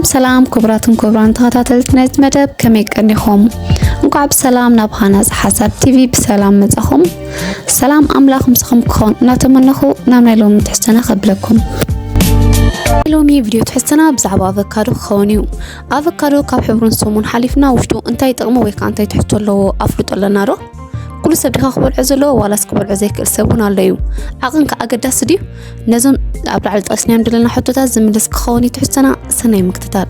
ሰላም ክቡራትን ክቡራን ተኸታተልቲ ናይዚ መደብ፣ ከመይ ቀኒኹም? እንኳዕ ብሰላም ናብ ሃናፂ ሓሳብ ቲቪ ብሰላም መጻኹም። ሰላም ኣምላኽ ምሳኹም ክኾን እናተመነኹ ናብ ናይ ሎሚ ትሕዝቶና ከብለኩም። ናይ ሎሚ ቪድዮ ትሕዝቶና ብዛዕባ ኣቨካዶ ክኸውን እዩ። ኣቨካዶ ካብ ሕብሩን ስሙን ሓሊፍና ውሽጡ እንታይ ጥቕሚ ወይ ከዓ እንታይ ትሕዝቶ ኣለዎ ኣፍልጦ ኣለና ዶ? ኩሉ ሰብ ዲኻ ክበልዖ ዘለዎ ዋላስ ክበልዖ ዘይክእል ሰብ እውን ኣሎ እዩ። ዓቕን ከ ኣገዳሲ ድዩ? ነዞም ኣብ ላዕሊ ጠቕስናዮም ዘለና ሕቶታት ዝምልስ ክኸውን እዩ ትሕዝቶና። ሰናይ ምክትታል።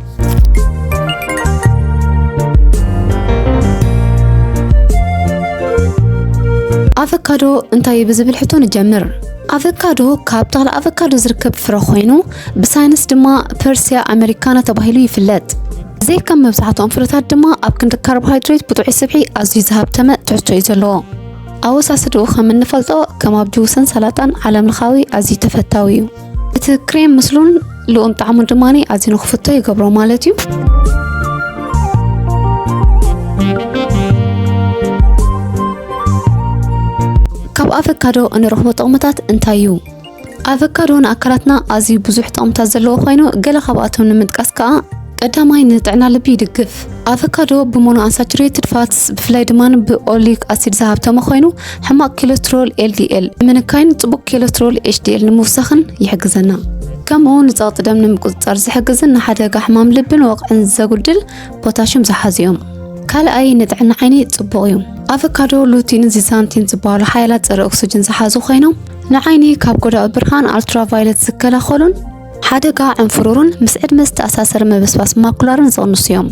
ኣቨካዶ እንታይ እዩ ብዝብል ሕቶ ንጀምር። ኣቨካዶ ካብ ተኽሊ ኣቨካዶ ዝርከብ ፍረ ኮይኑ ብሳይንስ ድማ ፐርሲያ ኣሜሪካና ተባሂሉ ይፍለጥ። ዘይከም መብዛሕትኦም ፍረታት ድማ ኣብ ክንዲ ካርቦሃይድሬት ብጥዑይ ስብሒ ኣዝዩ ዝሃብተመ ትሕዝቶ እዩ ዘለዎ። ኣወሳስድኡ ከም እንፈልጦ ከም ኣብ ጁስን ሰላጣን ዓለም ለኻዊ ኣዝዩ ተፈታዊ እዩ። እቲ ክሬም ምስሉን ልኡም ጣዕሙን ድማ ኣዝዩ ንክፍቶ ይገብሮ ማለት እዩ። ካብ ኣቨካዶ እንረኽቦ ጥቕምታት እንታይ እዩ? ኣቨካዶ ንኣካላትና ኣዝዩ ብዙሕ ጥቕምታት ዘለዎ ኮይኑ፣ ገለ ካብኣቶም ንምጥቃስ ከኣ፣ ቀዳማይ ንጥዕና ልቢ ይድግፍ። ኣቨካዶ ብሞኖ ኣንሳቹሬትድ ፋትስ ብፍላይ ድማ ብኦሊክ ኣሲድ ዝሃብተመ ኮይኑ፣ ሕማቕ ኮለስትሮል ኤልዲኤል ንምንካይን ጽቡቕ ኮለስትሮል ኤችዲኤል ንምውሳኽን ይሕግዘና። ከምኡ ንጸቕጢ ደም ንምቁጽጻር ዝሕግዝን ንሓደጋ ሕማም ልብን ወቕዕን ዘጉድል ፖታሽም ዝሓዙ እዮም። ካልኣይ ንጥዕና ዓይኒ ጽቡቕ እዩ። ኣቨካዶ ሉቲን ዚዛንቲን ዝበሃሉ ሓያላት ጸረ ኦክስጅን ዝሓዙ ኮይኖም ንዓይኒ ካብ ጎዳኢ ብርሃን ኣልትራቫዮለት ዝከላኸሉን ሓደጋ ዕንፍሩርን ምስ ዕድመ ዝተኣሳሰረ መበስባስ ማኩላርን ዝቕንሱ እዮም።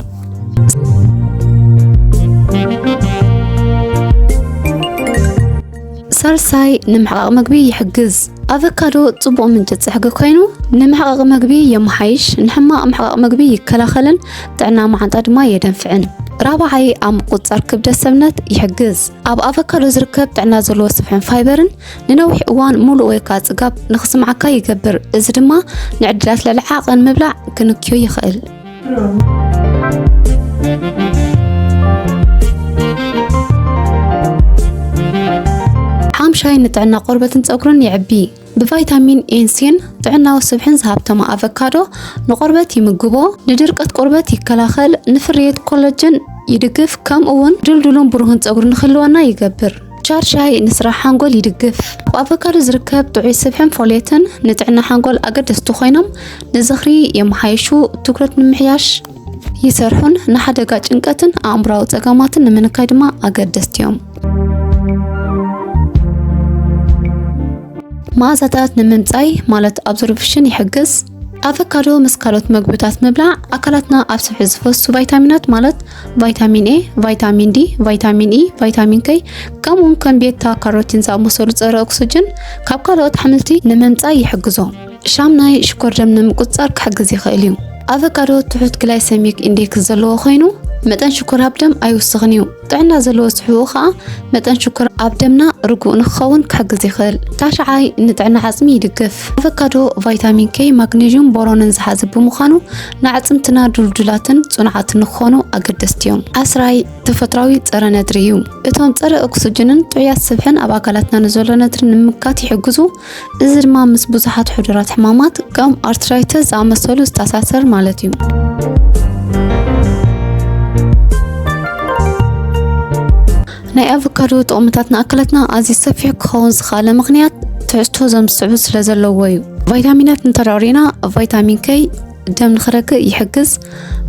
ሳልሳይ ንምሕቃቕ መግቢ ይሕግዝ። ኣቨካዶ ጽቡቕ ምንጪ ጸሕጊ ኮይኑ ንምሕቃቕ መግቢ የመሓይሽ፣ ንሕማቕ ምሕቃቕ መግቢ ይከላኸልን ጥዕና መዓንጣ ድማ የደንፍዕን። ራብዓይ ኣብ ምቁጽጻር ክብደት ሰብነት ይሕግዝ። ኣብ ኣቨካዶ ዝርከብ ጥዕና ዘለዎ ስብሕን ፋይበርን ንነዊሕ እዋን ሙሉእ ወይ ከዓ ጽጋብ ንኽስምዓካ ይገብር። እዚ ድማ ንዕድላት ልዕሊ ዓቐን ምብላዕ ክንክዮ ይኽእል። ሓምሻይ ንጥዕና ቆርበትን ጸጉርን የዕቢ። ብቫይታሚን ኤን ሲን ጥዕናዊ ስብሕን ዝሃብተመ ኣቨካዶ ንቆርበት ይምግቦ፣ ንድርቀት ቆርበት ይከላኸል፣ ንፍርየት ኮላጅን ይድግፍ፣ ከምኡ እውን ድልዱልን ብሩህን ጸጉሪ ንክህልወና ይገብር። ሻድሻይ ንስራሕ ሓንጎል ይድግፍ። ኣብ ኣቨካዶ ዝርከብ ጥዑይ ስብሕን ፎሌትን ንጥዕና ሓንጎል ኣገደስቲ ኮይኖም ንዝኽሪ የመሓይሹ፣ ትኩረት ንምሕያሽ ይሰርሑን ንሓደጋ ጭንቀትን ኣእምሮኣዊ ጸገማትን ንምንካይ ድማ ኣገደስቲ እዮም። መኣዛታት ንምምጻይ ማለት ኣብዞርፕሽን ይሕግዝ። ኣቨካዶ ምስ ካልኦት መግብታት ምብላዕ ኣካላትና ኣብ ስብሒ ዝፈሱ ቫይታሚናት ማለት ቫይታሚን ኤ፣ ቫይታሚን ዲ፣ ቫይታሚን ኢ፣ ቫይታሚን ከይ ከምኡውን ከም ቤታ ካሮቲን ዝኣመሰሉ ጸረ ኦክስጅን ካብ ካልኦት ኣሕምልቲ ንምምጻይ ይሕግዞ። ሻምናይ ሽኮር ደም ንምቁጽጻር ክሕግዝ ይኽእል እዩ። ኣቨካዶ ትሑት ግላይሰሚክ ኢንዴክስ ዘለዎ ኮይኑ መጠን ሽኮር ኣብ ደም ኣይውስኽን እዩ። ጥዕና ዘለዎ ስሕኡ ኸኣ መጠን ሽኮር ኣብ ደምና ርጉእ ንክኸውን ክሕግዝ ይኽእል። ታሽዓይ ንጥዕና ዓጽሚ ይድግፍ። ኣቨካዶ ቫይታሚን ኬይ፣ ማግኔዥዩም፣ ቦሮንን ዝሓዘ ብምዃኑ ንኣዕጽምትና ድልዱላትን ጽኑዓትን ንክኾኑ ኣገደስቲ እዮም። ዓስራይ ተፈጥራዊ ጸረ ነድሪ እዩ። እቶም ጸረ ኦክስጅንን ጥዑያት ስብሕን ኣብ ኣካላትና ንዘሎ ነድሪ ንምምካት ይሕግዙ። እዚ ድማ ምስ ብዙሓት ሕዱራት ሕማማት ከም ኣርትራይተስ ዝኣመሰሉ ዝተኣሳሰር ማለት እዩ። ናይ ኣቮካዶ ጥቕምታት ንኣካላትና ኣዝዩ ሰፊሕ ክኸውን ዝኸኣለ ምኽንያት ትሕዝቶ ዘምስዑ ስለ ዘለዎ እዩ። ቫይታሚናት እንተዳሪና ቫይታሚን ከይ ደም ንኽረግእ ይሕግዝ።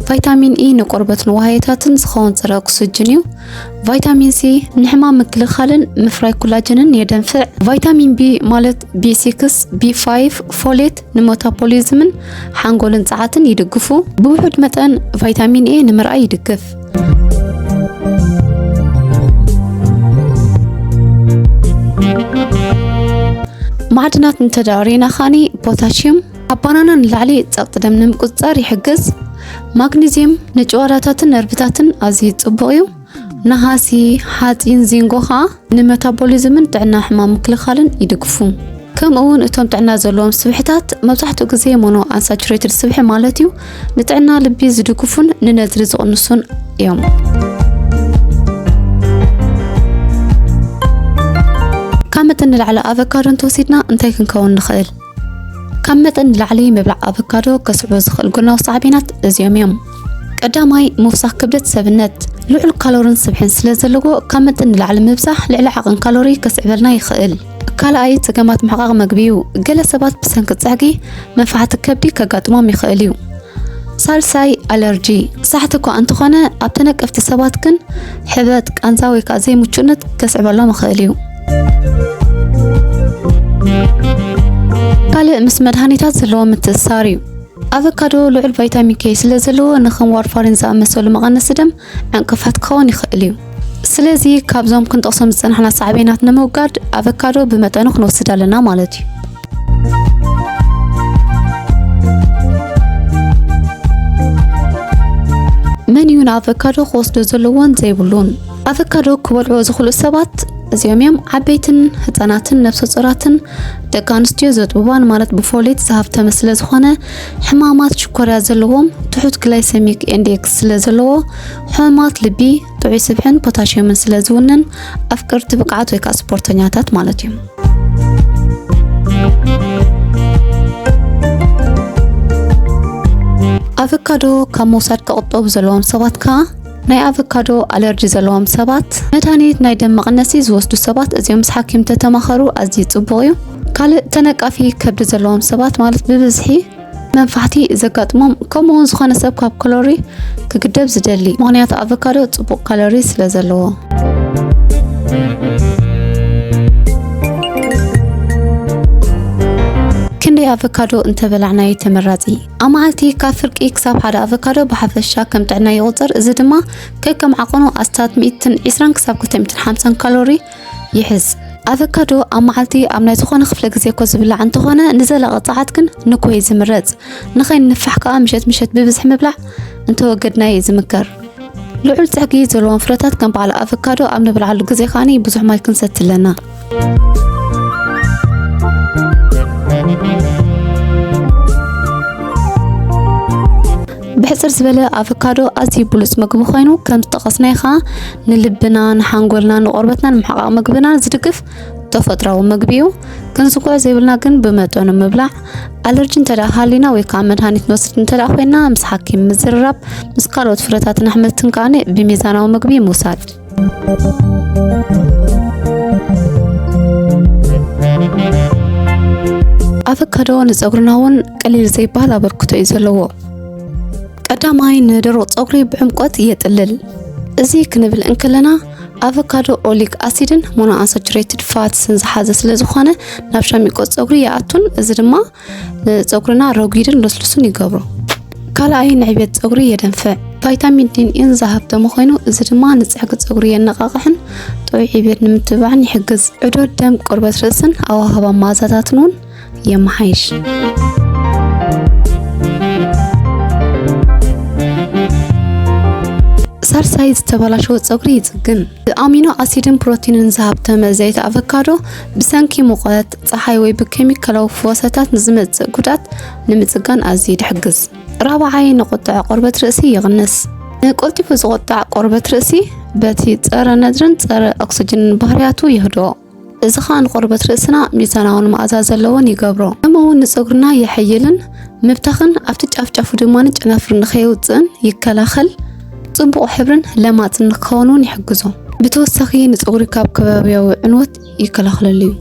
ቫይታሚን ኢ ንቆርበትን ዋህዮታትን ዝኸውን ጸረ ኦክስጅን እዩ። ቫይታሚን ሲ ንሕማም ምክልኻልን ምፍራይ ኮላጅንን የደንፍዕ። ቫይታሚን ቢ ማለት ቢ ሲክስ፣ ቢ ፋይቭ፣ ፎሌት ንመታቦሊዝምን ሓንጎልን ጸዓትን ይድግፉ። ብውሑድ መጠን ቫይታሚን ኤ ንምርኣይ ይድግፍ። ማዕድናት እንተዳሪና ኻኒ ፖታሽየም ኣብ ባናና ንላዕሊ ጸቕጢ ደም ንምቁጽጻር ይሕግዝ። ማግኒዝየም ንጭዋዳታትን ነርቭታትን ኣዝዩ ጽቡቕ እዩ። ነሃሲ፣ ሓጺን፣ ዚንጎ ኸኣ ንመታቦሊዝምን ጥዕና ሕማም ምክልኻልን ይድግፉ። ከምኡ እውን እቶም ጥዕና ዘለዎም ስብሕታት መብዛሕትኡ ግዜ ሞኖ ኣንሳቹሬትድ ስብሒ ማለት እዩ ንጥዕና ልቢ ዝድግፉን ንነድሪ ዝቕንሱን እዮም። ካብ መጠን ንላዕሊ ኣቨካዶ እንተወሲድና እንታይ ክንከውን ንኽእል? ካብ መጠን ንላዕሊ ምብላዕ ኣቮካዶ ከስዕቦ ዝኽእል ጎናዊ ሳዕቤናት እዚኦም እዮም። ቀዳማይ፣ ምውሳኽ ክብደት ሰብነት። ልዑል ካሎሪን ስብሕን ስለ ዘለዎ፣ ካብ መጠን ንላዕሊ ምብዛሕ ልዕሊ ዓቐን ካሎሪ ከስዕበልና ይኽእል። ካልኣይ፣ ጸገማት ምሕቃቕ መግቢ እዩ። ገለ ሰባት ብሰንኪ ጸዕጊ መንፋሕቲ ከብዲ ከጋጥሞም ይኽእል እዩ። ሳልሳይ፣ ኣለርጂ። ሳሕቲ እኳ እንተኾነ፣ ኣብ ተነቀፍቲ ሰባት ግን ሕበጥ፣ ቃንዛ ወይ ከዓ ዘይምቹእነት ከስዕበሎም ይኽእል እዩ። ካልእ ምስ መድሃኒታት ዘለዎ ምትእስሳር እዩ። ኣቮካዶ ልዑል ቫይታሚን ኬ ስለ ዘለዎ፣ ንኸም ዋርፋሪን ዝኣመሰሉ መቐነሲ ደም ዕንቅፋት ክኸውን ይኽእል እዩ። ስለዚ፣ ካብዞም ክንጠቕሶም ዝጸናሕና ሳዕቤናት ንምውጋድ፣ ኣቮካዶ ብመጠኑ ክንወስድ ኣለና ማለት እዩ። መን እዩ ንኣቮካዶ ክወስዶ ዘለዎን ዘይብሉን? ኣቮካዶ ክበልዕዎ ዝኽእሉ ሰባት እዚኦም እዮም። ዓበይትን ህጻናትን ነፍሰ ጾራትን ደቂ ኣንስትዮ ዘጥብባን፣ ማለት ብፎሌት ዝሃብተመ ስለ ዝኾነ፣ ሕማማት ሽኮርያ ዘለዎም፣ ትሑት ግላይሰሚክ ኢንዴክስ ስለ ዘለዎ፣ ሕማማት ልቢ፣ ጥዑይ ስብሕን ፖታሽየምን ስለ ዝውንን፣ ኣፍቀርቲ ብቕዓት ወይ ከዓ ስፖርተኛታት ማለት እዮም። ኣቮካዶ ካብ ምውሳድ ክቕጠቡ ዘለዎም ሰባት ከዓ፣ ናይ ኣቮካዶ ኣለርጂ ዘለዎም ሰባት፣ መድሃኒት ናይ ደም መቐነሲ ዝወስዱ ሰባት፣ እዚኦም ምስ ሓኪም ተተማኸሩ ኣዝዩ ጽቡቕ እዩ። ካልእ፣ ተነቃፊ ከብዲ ዘለዎም ሰባት፣ ማለት ብብዝሒ መንፋሕቲ ዘጋጥሞም፣ ከምኡ እውን ዝኾነ ሰብ ካብ ካሎሪ ክግደብ ዝደሊ፣ ምኽንያቱ ኣቮካዶ ጽቡቕ ካሎሪ ስለ ዘለዎ። ክንደይ ኣቮካዶ እንተበላዕና እዩ ተመራጺ? ኣብ መዓልቲ ካብ ፍርቂ ክሳብ ሓደ ኣቮካዶ ብሓፈሻ ከም ጥዕና ይቑጸር። እዚ ድማ ከከም ዓቐኑ ኣስታት ሚእትን ዕስራን ክሳብ ክልተ ሚእትን ሓምሳን ካሎሪ ይሕዝ። ኣቮካዶ ኣብ መዓልቲ ኣብ ናይ ዝኾነ ክፍለ ግዜ እኮ ዝብላዕ እንተኾነ፣ ንዘላቒ ጸዓት ግን ንግሆ እዩ ዝምረጽ። ንኸይንንፋሕ ከኣ ምሸት ምሸት ብብዝሒ ምብላዕ እንተወገድናዮ እዩ ዝምከር። ልዑል ጸዕጊ ዘለዎም ፍረታት ከም በዓል ኣቮካዶ ኣብ ንበልዓሉ ግዜ ከኣ ብዙሕ ማይ ክንሰቲ ኣለና። ብሕጽር ዝበለ፣ ኣቮካዶ ኣዝዩ ብሉጽ መግቢ ኮይኑ፣ ከም ዝጠቐስናዮ ከኣ ንልብና፣ ንሓንጎልና፣ ንቆርበትና ንምሕቃቕ ምግብና ዝድግፍ ተፈጥሮኣዊ መግቢ እዩ። ክንዝንግዖ ዘይብልና ግን ብመጠኑ ምብላዕ፣ ኣለርጂ እንተ ደኣ ሃሊና ወይ ከኣ መድሃኒት ንወስድ እንተ ደኣ ኮይና ምስ ሓኪም ምዝርራብ፣ ምስ ካልኦት ፍረታትን ኣሕምልትን ከኣ ብሚዛናዊ መግቢ ምውሳድ። ኣቮካዶ ንጸጉርና እውን ቀሊል ዘይበሃል ኣበርክቶ እዩ ዘለዎ። ቀዳማይ፣ ንደረቕ ጸጉሪ ብዕምቆት የጥልል። እዚ ክንብል እንከለና፣ ኣቮካዶ ኦሊክ ኣሲድን ሞኖኣንሳቹሬትድ ፋትስን ዝሓዘ ስለ ዝኾነ፣ ናብ ሻሚቆ ጸጉሪ ይኣቱን፣ እዚ ድማ ንጸጉርና ረጒድን ልስሉስን ይገብሮ። ካልኣይ፣ ንዕብየት ጸጉሪ የደንፍዕ። ቫይታሚን ዲን ኢን ዝሃብተመ ኮይኑ፣ እዚ ድማ ንጸዕጊ ጸጉሪ የነቓቕሕን ጥዑይ ዕብየት ንምትብባዕን ይሕግዝ። ዕዶት ደም፣ ቆርበት ርእስን ኣወሃህባ መኣዛታትን እውን የመሓይሽ። ሳልሳይ፣ ዝተበላሸወ ጸጉሪ ይጽግን። ብኣሚኖ ኣሲድን ፕሮቲንን ዝሃብተመ ዘይቲ ኣቮካዶ፣ ብሰንኪ ሙቐት፣ ጸሓይ ወይ ብኬሚካላዊ ፈወሰታት ንዝመጽእ ጉድኣት ንምጽጋን ኣዝዩ ይሕግዝ። ራብዓይ፣ ንቁጥዐ ቆርበት ርእሲ ይቕንስ። ንቀልጢፉ ዝቑጣዕ ቆርበት ርእሲ በቲ ጸረ ነድርን ጸረ ኦክስጅንን ባህርያቱ የህድኦ። እዚ ኸኣ ንቆርበት ርእስና ሚዛናውን መኣዛ ዘለዎን ይገብሮ። ከምኡ እውን ንጸጉርና የሐይልን ምብታኽን ኣብቲ ጫፍጫፉ ድማ ጨናፍር ንኸየውጽእን ይከላኸል። ጽቡቕ ሕብርን ለማጽን ንክኸውን እውን ይሕግዞ። ብተወሳኺ ንጸጉሪ ካብ ከባብያዊ ዕንወት ይከላኸለሉ እዩ።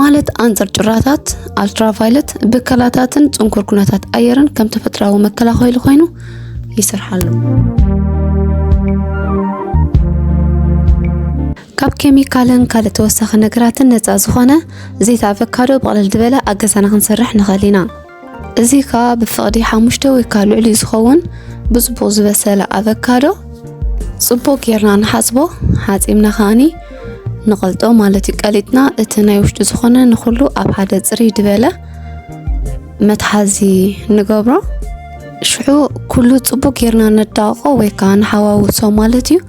ማለት ኣንጻር ጭራታት፣ ኣልትራቫይለት፣ ብከላታትን ጽንኩር ኩነታት ኣየርን ከም ተፈጥሮኣዊ መከላኸሊ ኮይኑ ይሰርሓሉ። ካብ ኬሚካልን ካልእ ተወሳኺ ነገራትን ነጻ ዝኾነ ዘይቲ ኣቮካዶ ብቕልል ዝበለ ኣብ ገዛና ክንሰርሕ ንኽእል ኢና። እዚ ከኣ ብፍቕዲ ሓሙሽተ ወይ ከኣ ልዕሊኡ ዝኸውን ብጽቡቕ ዝበሰለ ኣቮካዶ ጽቡቕ ጌርና ንሓጽቦ፣ ሓጺብና ከኣኒ ንቐልጦ ማለት እዩ። ቀሊጥና እቲ ናይ ውሽጡ ዝኾነ ንኹሉ ኣብ ሓደ ጽርይ ዝበለ መትሓዚ ንገብሮ። ሽዑ ኩሉ ጽቡቕ ጌርና ነዳቕቆ ወይ ከኣ ንሓዋውሶ ማለት እዩ።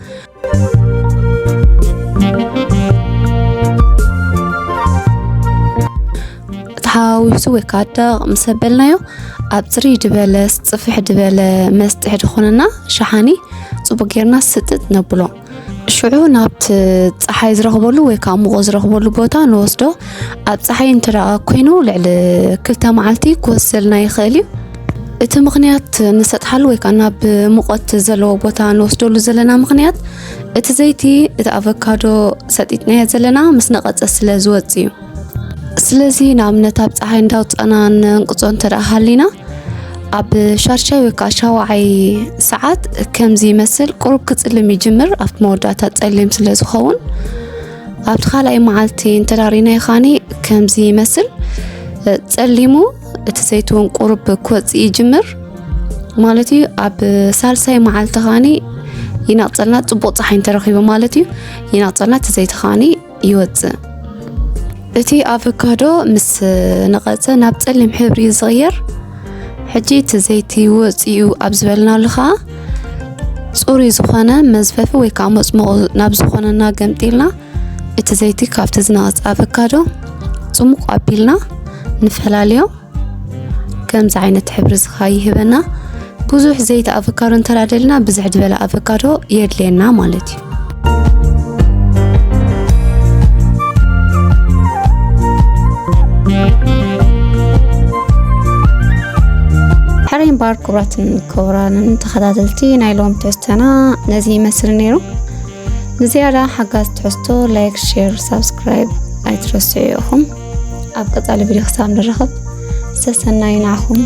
ተሓዋዊሱ ወይ ከዓ ደቕ ምስ ኣበልናዮ፣ ኣብ ጽርይ ድበለ፣ ጽፍሕ ድበለ መስጥሕ ድኾነና ሸሓኒ ጽቡቕ ጌርና ስጥጥ ነብሎ። ሽዑ ናብቲ ፀሓይ ዝረኽበሉ ወይ ከዓ ሙቐት ዝረኽበሉ ቦታ ንወስዶ። ኣብ ፀሓይ እንተ ደኣ ኮይኑ ልዕሊ ክልተ መዓልቲ ክወስደልና ይኽእል እዩ። እቲ ምኽንያት ንሰጥሓሉ ወይ ከዓ ናብ ሙቐት ዘለዎ ቦታ ንወስደሉ ዘለና ምኽንያት፣ እቲ ዘይቲ፣ እቲ ኣቨካዶ ሰጢጥናዮ ዘለና ምስ ነቐጸ ስለ ዝወጽእ እዩ። ስለዚ ንኣብነት ኣብ ፀሓይ እንዳውፃና ነንቅፆ እንተ ደኣ ሃሊና፣ ኣብ ሻድሻይ ወይ ከዓ ሻውዓይ ሰዓት ከምዚ ይመስል ቁሩብ ክፅልም ይጅምር። ኣብቲ መወዳእታ ፀሊም ስለ ዝኸውን፣ ኣብቲ ካልኣይ መዓልቲ እንተ ደኣ ሪእናዮ ከዓኒ ከምዚ ይመስል፣ እ፣ ጸሊሙ፣ እቲ ዘይቲ እውን ቁሩብ ክወጽእ ይጅምር። ማለት እዩ። ኣብ ሳልሳይ መዓልቲ ከዓኒ ይነቕጸልና፣ ጽቡቕ ጸሓይ እንተረኺቡ ማለት እዩ። ይነቕጸልና፣ እቲ ዘይቲ ከዓኒ ይወጽእ። እቲ ኣቨካዶ ምስ ነቐጸ ናብ ጸሊም ሕብሪ እዩ ዝቕየር። ሕጂ እቲ ዘይቲ ወጺኡ ኣብ ዝበልናሉ ከኣ፣ ጽሩይ ዝኾነ መዝፈፊ ወይ ከኣ መጽሞቒ ናብ ዝኾነና ገምጢልና፣ እቲ ዘይቲ ካብቲ ዝነቐጸ ኣቨካዶ ጽሙቕ ኣቢልና ንፈላልዮ። ከምዚ ዓይነት ሕብሪ እዚ ከኣ ይህበና። ብዙሕ ዘይቲ ኣቨካዶ እንተ ደኣ ደሊና፣ ብዝሕ ዝበለ ኣቨካዶ የድልየና ማለት እዩ። ሕራይ እምበኣር ክቡራትን ክቡራንን ተኸታተልቲ ናይ ሎሚ ትሕዝቶና ነዚ ይመስል ነይሩ። ንዝያዳ ሓጋዝ ትሕዝቶ ላይክ፣ ሼር፣ ሳብስክራይብ ኣይትረስዑ ኢኹም። ኣብ ቀጻሊ ቪድዮ ክሳብ ንራኸብ ሰሰናዩ ንዓኹም።